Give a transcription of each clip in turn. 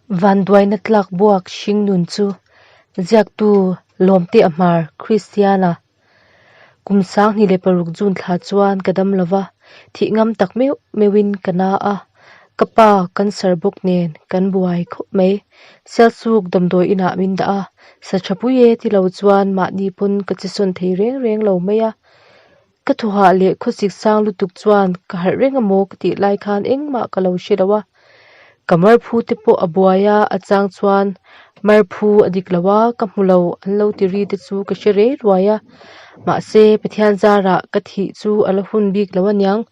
Vanduaina tlak buak hringnun chu ziaktu Lawmte a hmar Kristiana kum 26 June thla chuan ka dam lova, thih ngam tak meuh meuhin ka na a, ka pa cancer bawk nen kan buai khawp mai. Sialsuk damdawi inah min dah a, sa tha pui e ti lo chuan mahni pawn ka che sawn thei reng reng lo mai a. Ka thuhah leh khawsik sang lutuk chuan ka harh reng amaw ka tih lai khan engmah ka lo hre lo a, ka marphu te pawh a buai a, a chang chuan marphu a dik lo a, ka hmu lo an lo ti ri te chu ka hre rei ruai a, mahse Pathian zarah ka thih chu a la hun bik lo aniang,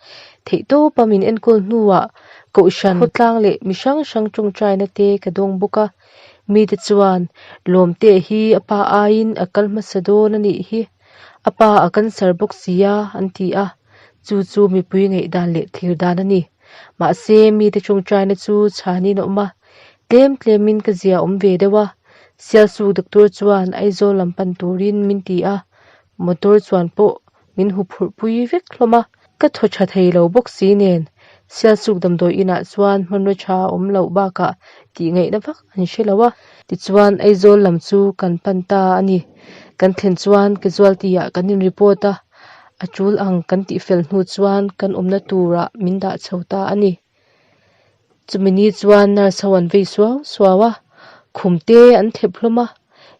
theihtawpa min enkawl hnuah kohhran khawtlang leh mi hrang hrang tawngtaina te ka dawng bawk a, mite chuan Lawmte hi a pa aiin a kal hmasa dawn a nih hi. A pa a cancer bawk si a, an ti a. Chu chu mipui ngaihdan leh thlir dan a ni. Mahse, mite tawngtaina chu chhanin a awm a. Tlem tlemin ka zia awm ve deuh a. Sialsuk doctor chuan Aizawl lam pan turin min ti a. Motor chuan pawh min huphurh pui vek hlawm a. Ka thaw tha thei lo bawk si nen, Sialsuk damdawi inah chuan hmanraw tha a awm loh bakah tih ngaihna vak an hre lo a. Tichuan, Aizawl lam chu kan pan ta a ni. Kan thlen chuan casualty ah kan in report a, a tul ang kan tih fel hnu chuan kan awmna turah min dah chho ta a ni. Chumi ni chuan nurse ho an vei suau suau a, khum te an thlep hlawm a,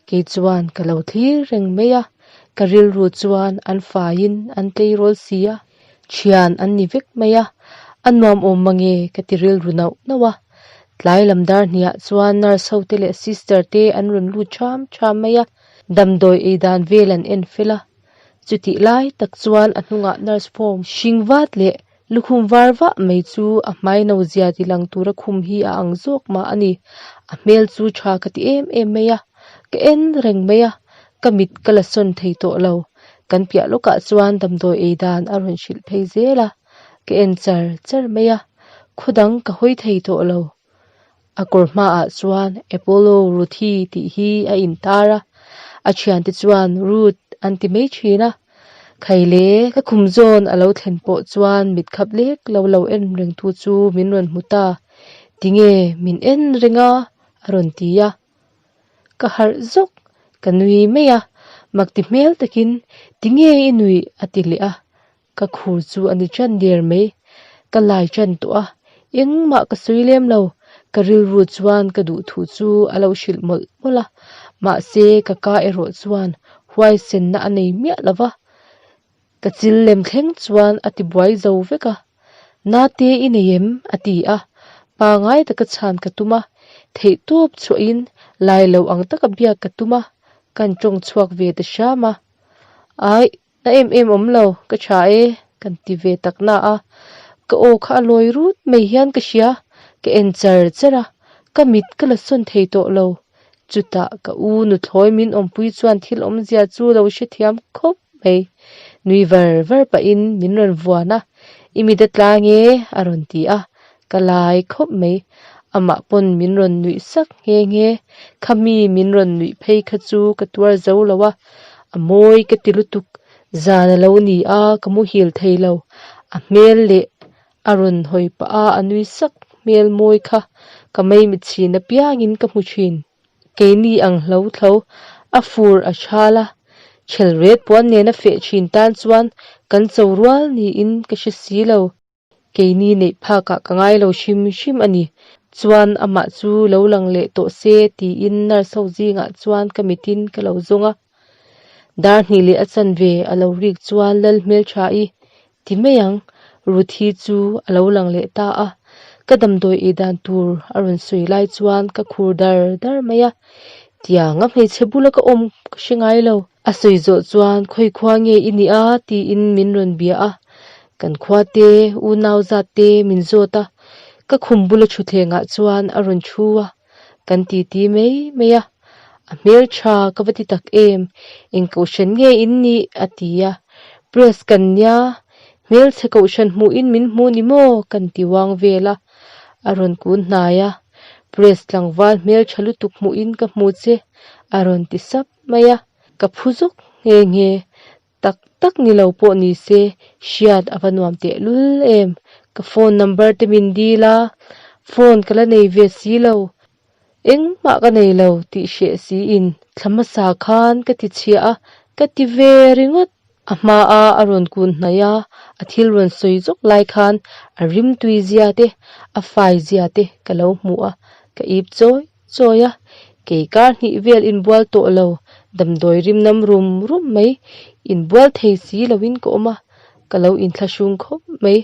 kei chuan ka lo thlir reng mai a, ka rilru chuan an faiin an tleirawl si a, thian an ni vek mai a, a nuam awm mange ka ti rilru nauh nauh a. Tlai lam dar hniah chuan nurse ho te leh sister te an rawn lut ṭham ṭham mai a, damdawi ei dan vel an en fel a, chutih lai tak chuan a hnungah nurse form hring vat leh Lukhum var vah mai chu a hmai no zia ti lang tura khum hi a ang zawk mah a ni. A hmel chu tha ka ti em em mai a, ka en reng mai a, ka mit ka la sawn thei tawh lo. Kan piah lawkah chuan damdawi ei dan a rawn hrilh phei zel a, ka en char char mai a, khaw dang ka hawi thei tawh lo. A kawr hmaah chuan Apollo Ruthi tih hi a intar a, a thiante chuan Ruth an ti mai thin a. Khaile, ka khum zawn a lo thlen pawh chuan mit khap lek lo lo en reng tu chu min rawn hmu ta. Tinge min en reng a? a rawn ti a. Ka harh zawk, ka nui mai a, makti hmel takin tinge i nuih a ti leh a. Ka khur chu a ni ṭan der mai. Ka lai ṭan tawh a, engmah ka sawi lem lo. Ka rilru chuan ka duh thu chu a lo hrilh mawlh mawlh a, mahse ka ka erawh chuan huaisenna a nei miah lo va. Ka chil lem thleng chuan a ti buai zo vek a. Nate i nei em? a ti a, pangai taka chhan ka tum a, theihtawp chhuahin lai lo ang taka biak ka tum a, kan ṭawng chhuak ve ta hram a. Aih, Na em em awm lo, ka tha e, kan ti ve tak na a, ka aw kha a lawi rut mai hian ka hria, ka en char char a, ka mit ka la sawn thei tawh lo. Chutah ka u nuthlawi min awmpui chuan thil awmzia chu lo hrethiam khawp mai, nui var var pahin min rawn vuan a, I mit a tlang e, a rawn ti a, ka lai khawp mai, amah pawn min rawn nuih sak nghe nghe, khami min rawn nuih phei kha chu ka tuar zo lo a, A mawi ka ti lutuk, zan a lo ni a, ka muhil thei lo. A hmel leh a rawn hawi pah a, a nui sak hmel mawi kha ka maimit chhin apiangin ka hmu thin. Keini ang hlo thlo, a fur a thal a, chhel ret puan nena feh thin tan chuan kan cho rual niin ka hre si lo. Keini neih phakah ka ngai lo hrim hrim a ni. Chuan amah chu lo lang leh tawh se tiin nurse ho zingah chuan ka mitin ka lo zawng a. Dar hnih leh a chanve a lo rik chuan Lal hmeltha-i ti mai ang, Ruthi chu a lo lang leh ta a. Ka damdawi ei dan tur a rawn sawi lai chuan ka khur dar dar mai a. Tianga hmeichhe bula ka awm ka hre ngai lo. A sawi zawh chuan khawi khua nge i nih a tiin min rawn bia a, kan khua te, unau zat te min zawt a, ka khum bula thutthlengah chuan a rawn thu a, kan titi mai mai a, a hmeltha ka va ti tak em, eng kohhran nge in nih a ti a, press kan nia, hmelchhe kohhran hmuhin min hmu ni maw kan ti uang vel a, a rawn kun hnai a, press tlangval hmeltha lutuk hmuhin ka hmu che a rawn ti sap. mai a, ka phu zuk nghe nghe. Tak tak ni lo pawh ni se, hriat a va nuam teh lul em. Ka phone number te min dil a, phone ka la nei ve si lo. Engmah ka nei lo tih hreh siin thla hmasa khan ka ti chhia a, ka ti ve ringawt. A hmaa a rawn kun hnaih a, a thil rawn sawi zawk lai khan a rimtui zia te, a fai zia te ka lo hmu a, ka ip chawi chawi a. Kei kar hnih vel inbual tawh lo, damdawi rim nam rum rum mai, inbual thei si loin ka awm a, ka lo inthlahrung khawp mai.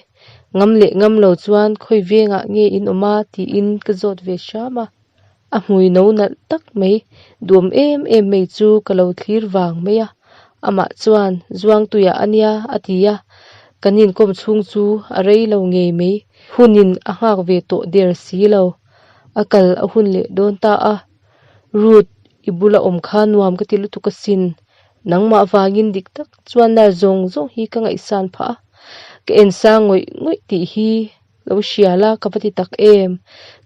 Ngam leh ngam lo chuan khawi vengah nge in awm a tiin ka zawt ve hram a. A hmui no nalh tak mai, duam em em mai chu ka lo thlir vang mai a. Amah chuan Zuangtuiah a nia a ti a, kan inkawm chhung chu a rei lo ngei mai. Hunin a nghak ve tawh der si lo. A kal a hun leh dawn ta a. Ruth, i bula awm kha nuam ka ti lutuk asin. Nangmah vangin dik tak chuan nar zawng zawng hi ka ngaihsan phah a, ka en sang ngawih ngawih tih hi lo hria la ka va ti tak em,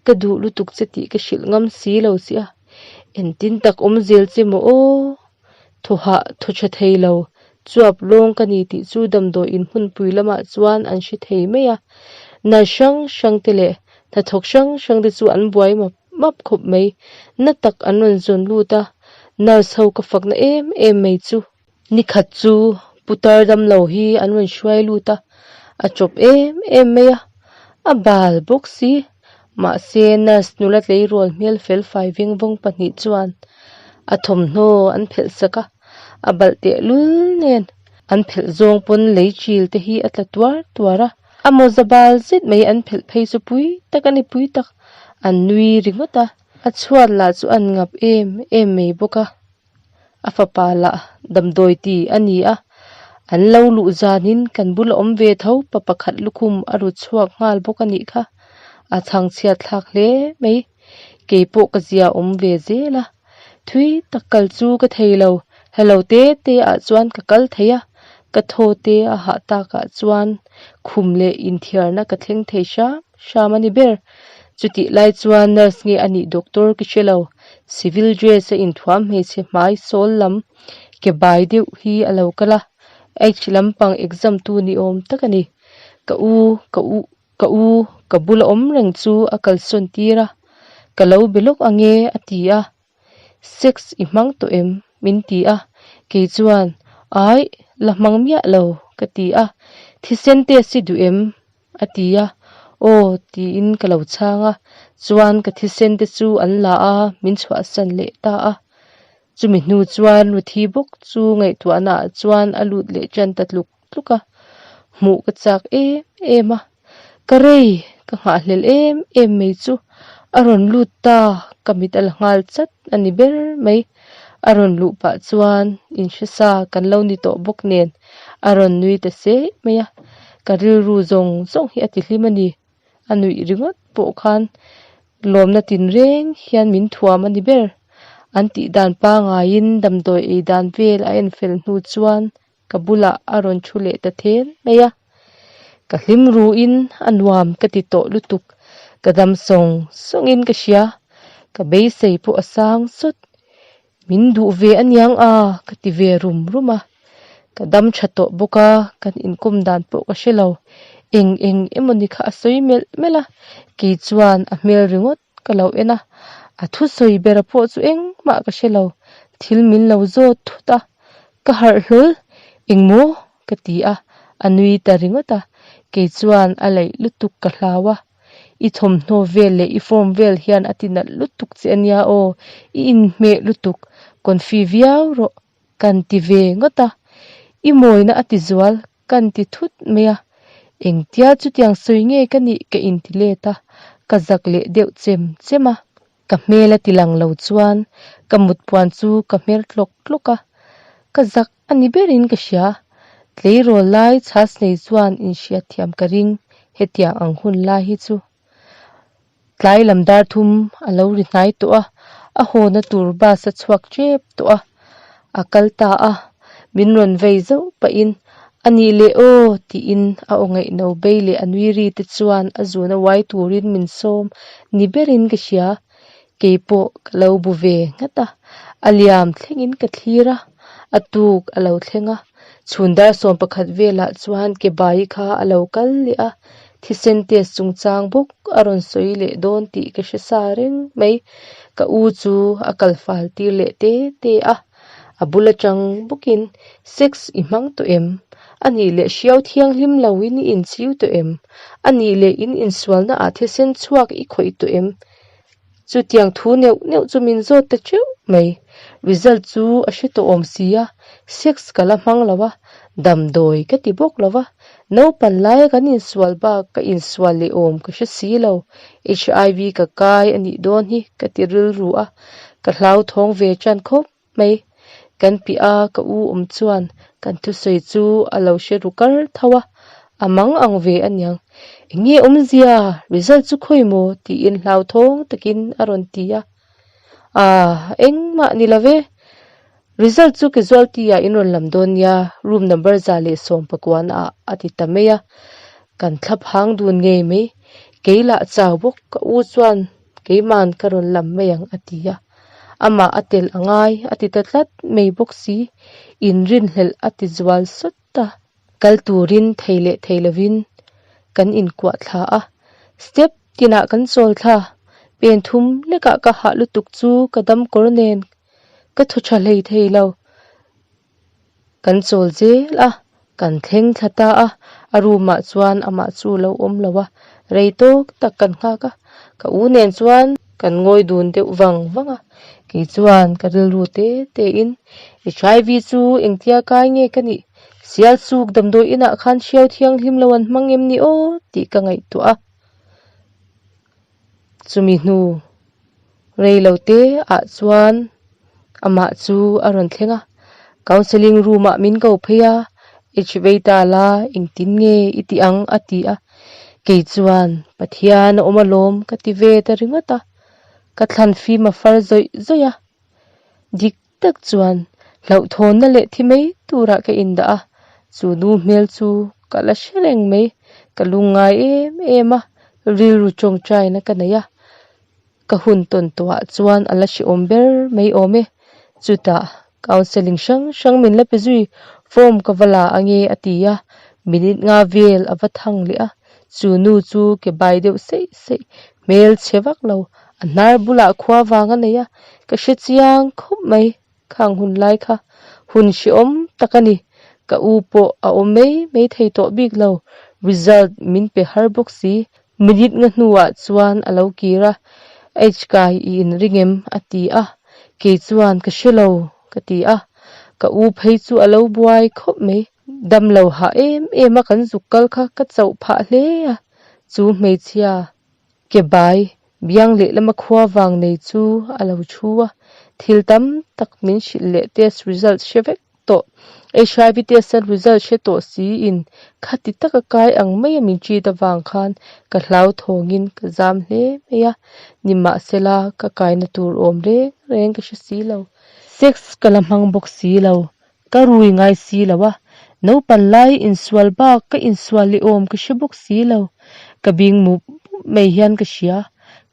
ka duh lutuk che tih ka hrilh ngam si lo che a, engtin tak awm zel che maw aw? Thaw hah thaw tha thei lo, chuap lawng ka ni tih chu damdawi in hmunpui lamah chuan an hre thei mai a, nar hrang hrang te leh hnathawk hrang hrang te chu an buai map map khawp mai, na tak an rawn zawn lut a, nurse ho ka fakna em em mai chu. Nikhat chu putar damlo hi an rawn hruai lut a, a chawp em em mai a, a bal bawk si, mahse nurse nula tleirawl hmel fel fai veng vawng pahnih chuan a thawmhnaw an phelh sak a, a balh tehlul nen an phelh zawng pawn lei chil te hi a tla tuar tuar a. A mawza bal zet mai an phelh phei chu pui tak a ni pui tak, an nui ringawt a, a chhuat lah chu an ngap em em mai bawk a, a fapa lah damdawi ti a ni a, an lo luh zanin kan bula awm ve tho pa pakhat lukhum a ru chhuak nghal bawk a nih kha, a chhangchhiat thlak hle mai, keipawh ka zia awm ve zel a, thui tak kal chu ka thei lo, hello te te ah chuan ka kal thei a, ka thaw te a hah takah chuan khum leh inthiarna ka thleng thei hram hram a ni ber. Chutih lai chuan nurse nge a nih doctor ka hre lo, civil dress a inthuam hmeichhe hmai sawl lam ke bai deuh hi a lo kal a, H lampang exam tu ni awm tak a ni. Ka u, ka u. Ka u, ka bula awm reng chu a kalsawn tir a, ka lo be lawk ange a ti a, sex i hmang tawh em? min ti a, kei chuan Aih, la hmang miah lo ka ti a, thisen test i duh em? a ti a, Aw tiin ka lo chhang a, chuan ka thisen te chu an la a, min chhuahsan leh ta a, chumi hnu chuan Ruthi bawk chu ngaihtuahna ah chuan a lut leh tan ta tluk tluk a, hmuh ka chak em em a, ka rei ka nghahhlelh em em mai chu a rawn lut ta, ka mit a la nghal chat a ni ber mai, a rawn luh pah chuan inhre sa kan lo ni tawh bawk nen a rawn nui ta seh mai a, ka rilru zawng zawng hi a ti hlim a ni, a nuih ringawt pawh khan lawmna tinreng hian min thuam a ni ber, an tih dan pangaiin damdawi ei dan vel a en fel hnu chuan Ka bulah a rawn thu leh ta then mai a, ka hlim ruin a nuam ka ti tawh lutuk, ka dam sawng sawngin ka hria, ka beisei pawh a sang sawt, min duh ve aniang a ka ti ve rum rum a, ka dam tha tawh bawk a, kan inkawm dan pawh ka hre lo, eng eng emawni kha a sawi melh melh a, kei chuan a hmel ringawt ka lo en a, a thusawi bera pawh chu engmah ka hre lo, thil min lo zawt thut a. Ka harh hlawl, engmaw? ka ti a, a nui ta ringawt a, kei chuan a laih lutuk ka hlau a, I thawmhnaw vel leh i form vel hian a ti nalh lutuk che a nia aw, i inhmeh lutuk, confi viau rawh, kan ti ve ngawt a, i mawina a ti zual Kan ti thut mai a, engtia chutiang sawi nge ka nih ka inti let a, ka zak leh deuh chem chem a. Ka hmel a ti lang lo chuan ka mutpuan chu ka hmer tlawk tlawk a, ka zak a ni berin ka hria. Tleirawl lai chhas nei chuan inhriatthiam ka ring hetiang ang hun lai hi chu. Tlai lam dar thum a lo ri hnai tawh a, a hawna tur bus a chhuak tep tawh a, a kal ta a, min rawn vei zauh pahin a nih leh aw tiin a aw ngaihno bei leh a nui ri te chuan a zuna uai turin min sawm ni berin ka hria, keipawh ka lo bu ve nghat a, a liam thlengin ka thlir a, a tuk a lo thleng a, chhun dar 11 velah chuan ke bai kha a lo kal leh a. Thisen test chungchang bawk a rawn sawi leh dawn tih ka hre sa reng mai. Ka u chu a kal fal tir leh te te a, a bul atang bawkin sex i hmang tawh em? A nih leh hriau thianghlim lo in i inchiu tawh em? A nih leh in insualna ah thisen chhuak i khawih tawh em? Chutiang thu neuh neuh chu min zawt ta teuh mai. Result chu a hre tawh awm si a, sex ka la hmang lo a, damdawi ka ti bawk lo va, naupan laia kan insual bak ka insual leh awm ka hre si lo, HIV ka kai a nih dawn hi ka ti rilru a, ka hlauthawng ve tan khawp mai. Kan piah a ka u awm chuan kan thusawi chu a lo hre ru kar tho a, a mang ang ve aniang. Eng nge awmzia? Result chu khawi maw? tiin hlauthawng takin a rawn ti a. Aah, engmah ni lo ve. Result chu casualty ah in rawn lam dawn nia, room number 119 ah a ti ta mai a. Kan thla phang dun ngei mai. Kei lah chau bawk ka u chuan Keiman ka rawn lam mai ang a ti a, amah a tel a ngai a ti ta tlat mai bawk si, inrinhlelh a ti zual sawt a. Kal turin thei leh thei lovin kan inkuah thla a, step tinah kan chawl thla, pen thum lekah ka hah lutuk chu ka dam kawr nen ka thaw tha hlei thei lo. Kan chawl zel a, kan thleng thla ta a, a room ah chuan amah chu lo awm lo a, rei tawk tak kan nghak a, ka u nen chuan kan ngawi dun deuh vang vang a, kei chuan ka rilru te te in HIV chu engtia kai nge ka nih, sial chuk damdawi inah khan hriau thianghlim lo an hmang em ni aw tih ka ngaihtuah a, Chumi hnu rei lo te ah chuan amah chu a rawn thleng a, counselling room ah min ko phei a, H vei ta la engtin nge i tih ang a ti a, kei chuan Pathian a awm alawm ka ti ve ta ringawt a, ka thlan fim a far zawih zawih a, dik tak chuan hlauhthawnna leh thi mai turah ka indah a, chu nu hmel chu ka la hre reng mai, ka lungngai em em a, rilru tawngtaina ka nei a, ka hun tawn tawhah chuan a la hrehawm ber mai awm e, chutah counselling hrang hrang min la pe zui, form ka va la ange a ti a, minute nga vel a va thang leh a, chu nu chu ke bai deuh seih seih, hmel chhe vak lo, A hnar bulah khua vang a nei a, ka hre chiang khawp mai khang hun lai kha. Hun hrehawm tak a ni. Ka u pawh a awm mai mai thei tawh bik lo, result min pe har bawk si. Minute nga hnuah chuan a lo kir a, HKai i inring em? a ti a, kei chuan ka hre lo ka ti a, ka u phei chu a lo buai khawp mai. Damlo hah em em a kan zuk kal kha ka chauh phah hle a, chu hmeichhia Ke bai, biang lehlama khua vang nei chu a lo thu a, thil tam tak min hrilh leh test result hre vek tawh. HIV test a result hre tawh si in khati taka kai ang maia min treat avang khan ka hlauthawngin ka zam hle mai a, nimahsela ka kaina tur awm reng reng ka hre si lo. Sex ka la hmang bawk si lo, ka rui ngai si lo a, naupan lai insual bak ka insual leh awm ka hre bawk si lo, ka bing mup mup mai hian ka hria,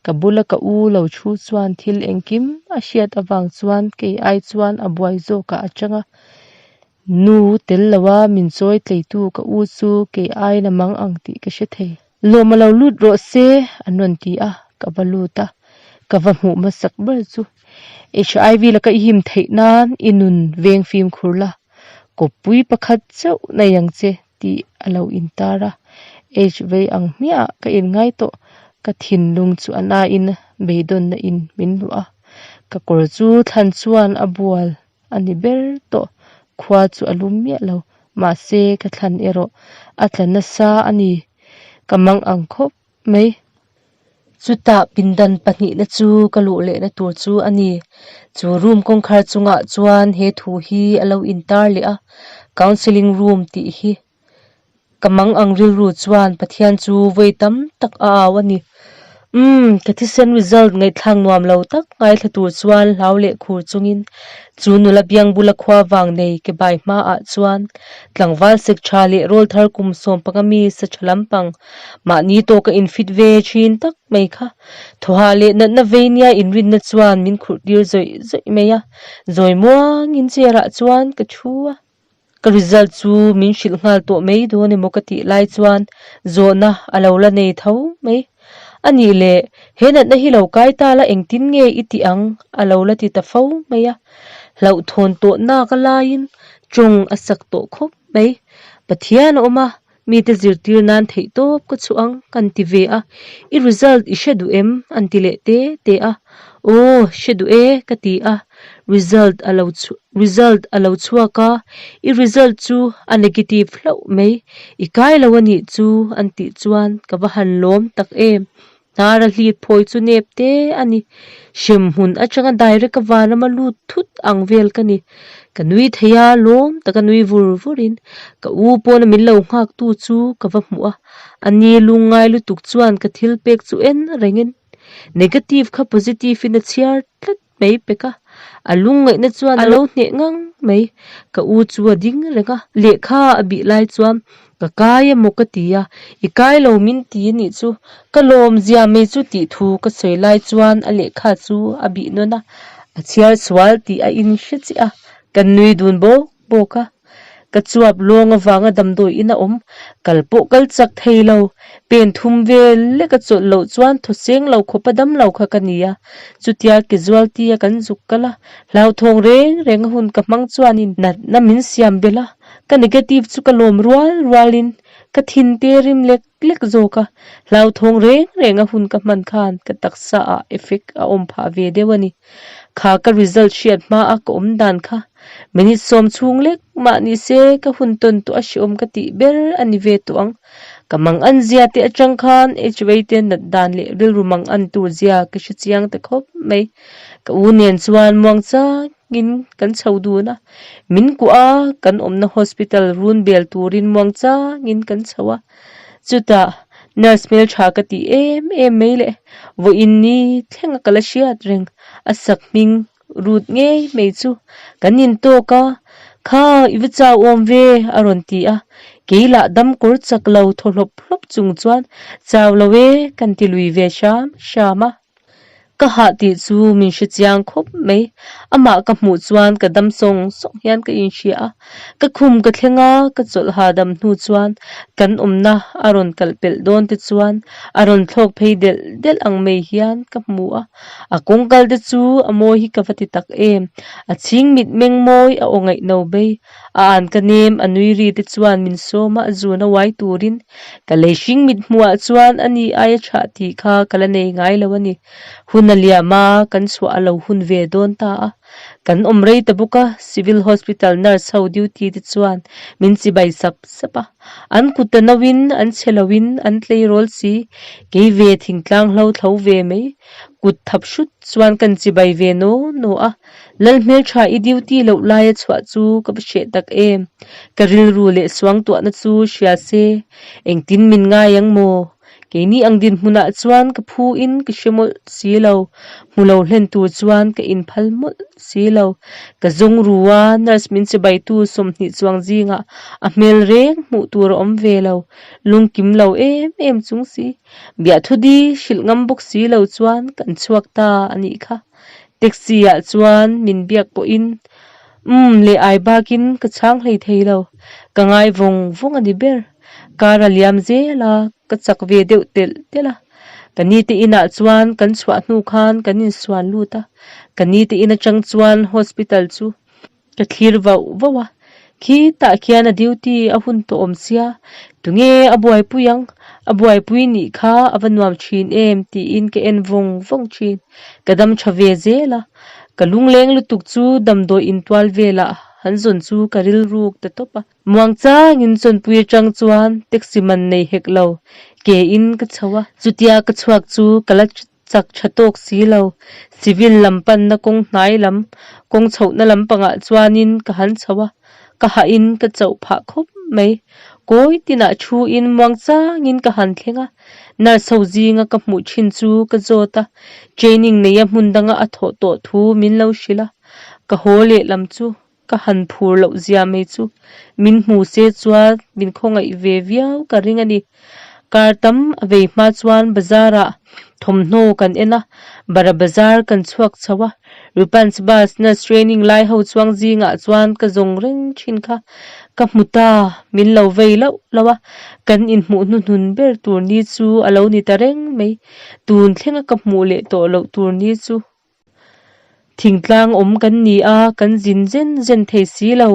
ka bula ka u lo thu chuan thil engkim a hriat avang chuan kei ai chuan a buai zawkah a chang a, nu tel lo a min chawi tleitu ka u chu kei aiin a mang ang tih ka hre thei. Lawm a lo lut rawh se an rawn ti a, ka va lut a, ka va hmuh hmasak ber chu HIV laka i him theih nan i nun veng fimkhur la, kawppui pakhat chauh nei ang che tih a lo intar a, HIV ang hmiah ka inngai tawh, ka thinlung chu a nain beidawnna in min luah a, ka kawr chu thlan chuan a bual a ni ber tawh, khua chu a lum miah lo, mahse ka thlan erawh a tla nasa a ni, ka mang ang khawp mai. Chutah pindan pahnihna chu ka luh lehna tur chu a ni, chu room kawngkhar chungah chuan he thu hi a lo intar leh a, counselling room tih hi. Ka mang ang rilru chuan Pathian chu vawi tam tak a au a ni. Umm, ka thisen result ngaihthlak nuam lo tak ngaithla tur chuan hlau leh khur chungin chu nula biang bula khua vang nei ke bai hmaah chuan tlangval sek tha leh rawl thar kum 15 mi sa tha lampang mahni tawka infit ve thin tak mai kha thawhah leh natna vei nia inrinna chuan min khurh tir zawih zawih mai a, zawi muangin chair ah chuan ka thu a. Ka result chu min hrilh nghal tawh mai dawn emaw ka tih lai chuan zawhna a lo la nei tho mai. A nih leh, he natna hi lo kai ta la engtin nge i tih ang a lo la ti ta fo mai a. Hlauhthawn tawh nak a laiin tawng a sak tawh khawp mai. Pathian a awm a, Mite zirtir nan theih tawp ka chhuah ang kan ti ve a, i result i hre duh em? an ti leh te te a, aw hre duh e ka ti a, result a lo result a lo chhuak a, i result chu a negative hlauh mai, i kai lo a nih chu an tih chuan ka va han lawm tak em, Hnara hlit phawi chu nep te a ni. Hremhmun atanga direct a vanrama lut thut ang vel ka ni. Ka nui thei a, lawm taka nui vur vurin ka u pawna min lo nghak tu chu ka va hmuh a. A ni lungngai lutuk chuan ka thil pek chu en rengin negative kha positive in a chhiar tlat. mai pek a, a lungngaihna chuan a lo hneh ngang mai. Ka u chu a ding reng a, lehkha a bih lai chuan ka kai emaw ka ti a, i kai lo min ti a nih chu, ka lawm zia mai chu tih thu ka sawi lai chuan a lehkha chu a bih nawn a, a chhiar sual tih a inhre chiah a, kan nui dun bawk bawk a. Ka chuap lawng avanga damdawi in a awm, kal pawh kal chak thei lo. Pen thum vel lek a chawlh loh chuan thaw seng lo khawp a dam lo kha ka ni a. Chutia casualty a kan zuk kal a, hlauthawng reng reng a hun ka hmang chuanin natna min siam belh a, ka negative chu ka lawm rual rualin ka thin te rim lek lek zawk a, hlauthawng reng reng a hun ka hman khan ka taksa ah effect a awm phah ve deuh a ni. Kha ka result hriat hma a ka awm dan kha minute sawm chhung lek mah ni se ka hun tawn tawh a hreawm ka tih ber a ni ve tawh ang. Ka mang an zia te atang khan HV te nat dan leh rilru mang an tur zia ka hre chiang ta khawp mai. Ka u nen chuan muang changin kan chho dun a, min kuah a kan awmna hospital run bel turin muang changin kan chho a. Chutah nurse hmeltha ka tih em em mai leh vawiin ni thleng a ka la hriat reng a sak hming rut ngei mai chu kan intawk a, Kha i va chau awm ve a rawn ti a, kei lah dam kawr chak lo thaw hlawp hlawp chung chuan chau lo e kan ti lui ve hram hram a. Ka hah tih chu min hre chiang khawp mai. Amah ka hmuh chuan ka dam sawng sawng hian ka inhria a. Ka khum ka thleng a, ka chawlh hahdam hnu chuan kan awmna a rawn kalh pelh dawn te chuan a rawn thlawk phei delh delh ang mai hian ka hmu a. A kawngkal te chu a mawi hi ka va ti tak em. A chhing mit meng mawi a aw ngaihno bei. A an ka nem a nui ri te chuan min sawm a, zun a uai turin ka lei hring mit hmuhah chuan a ni aia chhah tih kha ka la nei ngai lo a ni. Hun a liam a, kan chhuah a lo hun ve dawn ta a. Kan awm rei ta bawk a, Civil Hospital nurse ho duty te chuan min chibai sap sap a. An kut a nauin, an chhe loin, an tleirawl si, kei ve thingtlang hlo thlo ve mai. Kut thap hrut chuan kan chibai ve naw naw a. Lalhmeltha i duty loh laia chhuah chu ka va hreh tak em? Ka rilru leh suangtuahna chu hria se, engtin min ngai ang maw? Keini ang dinhmunah chuan ka phu in ka hre mawlh si lo, hmu lo hlen tur chuan ka inphal mawlh si lo. Ka zawng ru a, nurse min chibaitu 20 chuang zingah a hmel reng hmuh tur a awm ve lo, lungkim lo em em chung si. Biahthu-di hrilh ngam bawk si lo chuan kan chhuak ta a nih kha. Taxi ah chuan min biak pawhin umm leh ai bakin ka chhang hlei thei lo, ka ngai vawng vawng a ni ber. Car a liam zel a, ka chak ve deuh telh telh a. Ka ni te inah chuan kan chhuah hnu khan kan insuan lut a, ka ni te in atang chuan hospital chu Ka thlir vauh vauh a, khitah khian a duty a hun tawh awm sia, tunge a buaipui ang, a buaipui nih kha a va nuam thin em tiin ka en vawng vawng thin, ka dam tha ve zel a, ka lungleng lutuk chu damdawi intual velah han zawn chu ka rilruk ta tawp a. Muang changin chawnpui atang chuan taxi man nei hek lo, ke in ka chho a, chutia ka chhuak chu ka la chak tha tawk si lo, civil lam panna kawng hnai lam, kawng chhohna lampangah chuanin ka han chho a, ka hahin ka chauh phah khawp mai. Kawi tinah thuin muang changin ka han thleng a, nurse ho zinga ka hmuh thin chu ka zawt a, training neia hmun danga a thawh tawh thu min lo hrilh a, ka haw lehlam chu Ka han phur loh zia mai chu min hmu se chuan min khawngaih ve viau ka ring a ni. Kar tam a vei hma chuan bazar ah Thawmhnaw kan en a, Bara Bazar kan chhuak chho a, Ripans bus nurse training lai ho chuang zingah chuan ka zawng reng thin kha. Ka hmu ta, min lo vei loh loh a, kan inhmuh hnuhnun ber tur ni chu a lo ni ta reng mai. Tun thlenga ka hmuh leh tawh loh tur ni chu. Thingtlang awm kan ni a, kan zin zen zen thei si lo.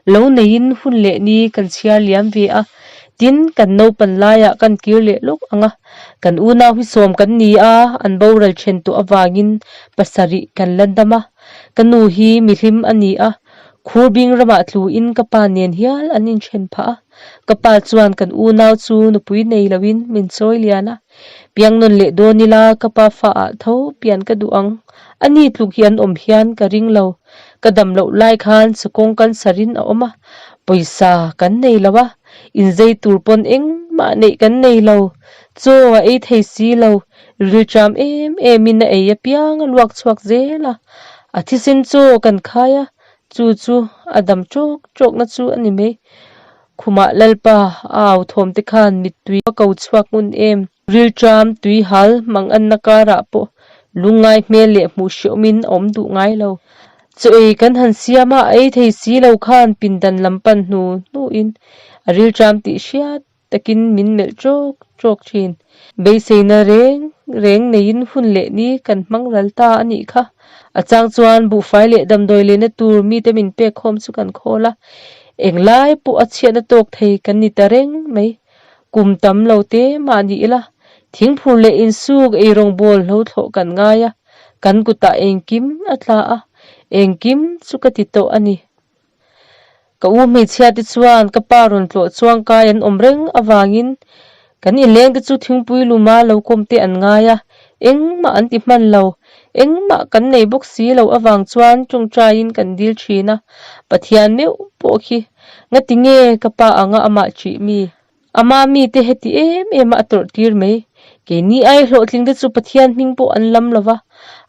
Lo neiin hun leh ni kan chhiar liam ve a, tin kan naupan laiah kan kir leh lawk ang a. Kan unau hi sawm kan ni a, an boral then tawh avangin pasarih kan la dam a. Ka nu hi mihlim a ni a, Khurbing ramah tluin ka pa nen hial an inthen phah a. Ka pa chuan kan unau chu nupui nei loin min chawi lian a. Piang nawn leh dawn ila ka pa fa ah tho pian ka duh ang. A ni tluk hi an awm hian ka ring lo. Ka dam loh lai khan chukawng cancer in a awm a, pawisa kan nei lo a, inzei tur pawn engmah neih kan nei lo. Chaw a ei thei si lo, rilṭam em em in a ei apiang a luak chhuak zel a. A thisen chaw kan khai a, chu chu a dam ṭawk ṭawkna chu a ni mai. Khumah Lalpa a au thawm te khan mittui a ko chhuak ngun em? Rilṭam, tuihal, manganna karah pawh lungngai hmel leh hmuh hreawmin a awm duh ngai lo. Chaw ei kan han siam a, a ei thei si lo khan pindan lam pan hnu hnuin a rilṭam tih hriat takin min melh ṭawk ṭawk ṭhin. Beiseina reng reng neiin hun leh ni kan hmang ral ta a nih kha. A chang chuan buhfai leh damdawi lehna tur mite min pek khawm chu kan khawl a, englai pawh a chhiatna tawk thei kan ni ta reng mai. Kum tam lo te mah ni ila, thingphur leh insuk eirawngbawl hlo thlawh kan ngai a, kan kutah engkim a tla a, engkim chu ka ti tawh a ni. Ka u hmeichhia te chuan ka pa rawn tlawh chuang kai an awm reng avangin kan inleng te chu thingpui luma lo kawm te an ngai a, engmah an ti hman lo. Engmah kan nei bawk si lo avang chuan tawngtaiin kan dil thin a, Pathian meuh pawh khi ngati nge ka pa anga amah ṭih mi? Ama mite heti em em a a tawrh tir mai. Keini ai hlawhtling te chu Pathian hming pawh an lam lo va,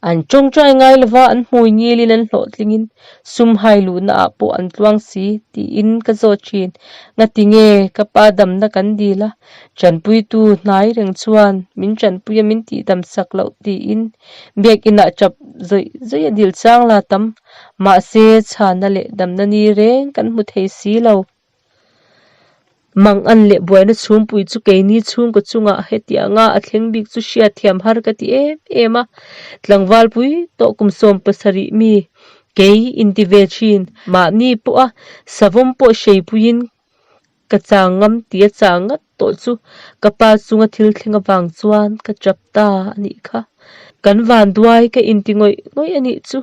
an tawngtai ngai lo va, an hmui ngilin an hlawhtlingin sum hai luhna ah pawh an tluang si tiin ka zawt thin. Ngati nge ka pa damna kan dil a, tanpuitu hnai reng chuan min tanpui a min tihdam sak loh tiin biakinah tap zawih zawih a dil chang la tam. Mahse chhana leh damna ni reng kan hmu thei si lo. Mang an leh buaina chhungpui chu keini chhungkaw chungah hetianga a thleng bik chu hriatthiam har ka ti em em a, tlangval pui tawh kum 70 mi kei inti ve thin. Mahni pawha savawm pawh hreipuiin ka chang ngam tia chang ngat tawh chu ka pa chunga thil thleng avang chuan ka chap ta a nih kha. Kan vanduai ka inti ngawih ngawih a nih chu.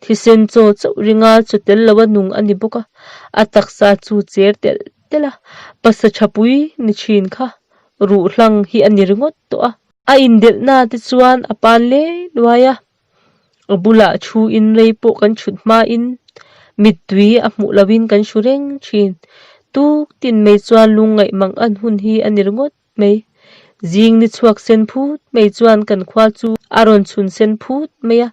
Thisen chaw chauh ringa chaw tel lo a nung a ni bawk a, a taksa chu cher telh telh a, pasa tha pui ni thin kha ruh hlang hi a ni ringawt tawh a. A indelhna te chuan a pan le luai a, a bulah thu in rei pawh kan thut hmain mittui a hmuh loin kan hru reng thin. Tuk tin mai chuan lungngaih mang an hun hi a ni ringawt. mai. Zing ni chhuak sen phut mai chuan kan khua chu a rawn chhun sen phut mai a,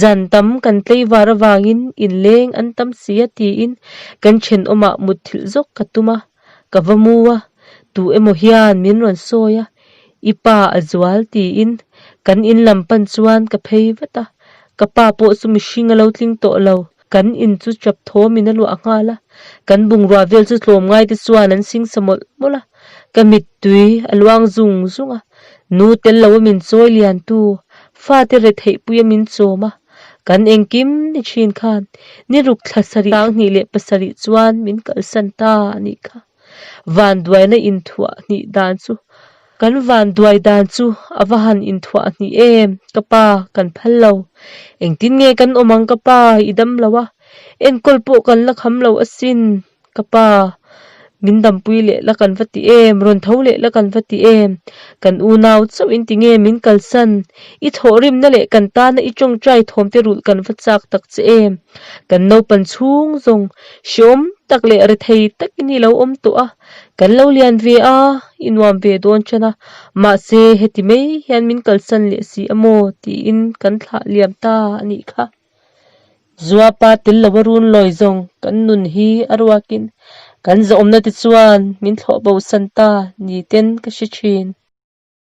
zan tam kan tleivar avangin inleng an tam si a tiin kan thenawmah mutthilh zawk ka tum a, ka va mu a, tu emaw hian min rawn sawi a, i pa a zual tiin kan in lam pan chuan ka phei vat a, ka pa pawh chu mihring a lo tling tawh lo. Kan in chu chap thawmin a luah nghal a, kan bungrua vel chu tlawmngai te chuan an singsa mawlh mawlh a, ka mittui a luang zung zung a, nu tel lo a min chawi lian tu, fate retheihpui a min chawm a, kan engkim ni thin khan ni ruk thla sarih 27 chuan min kalsan ta a nih kha. Vanduaina inthuah hnih dan chu Kan vanduai dan chu a va han inthuah hnih em ka pa kan phal lo. Engtin nge kan awm ang ka pa i dam lo a, enkawl pawh kan la kham lo asin ka pa min dampui leh la kan va ti em, rawn tho leh la kan va ti em, kan unau chauh in ti nge min kalsan, i thawhrimna leh kan tana i tawngtai thawm te rulh kan va chak tak che em, kan naupan chhung zawng Hreawm tak leh rethei takin i lo awm tawh a, kan lo lian ve a, i nuam ve dawn ṭan a, mahse heti mai hian min kalsan leh si a maw tiin kan thlah liam ta a nih kha. Zuapa tel lo a run lawi zawng kan nun hi a ruakin kan zawhawmna te chuan min thlawh bosan ta ni ten ka hre ṭhin.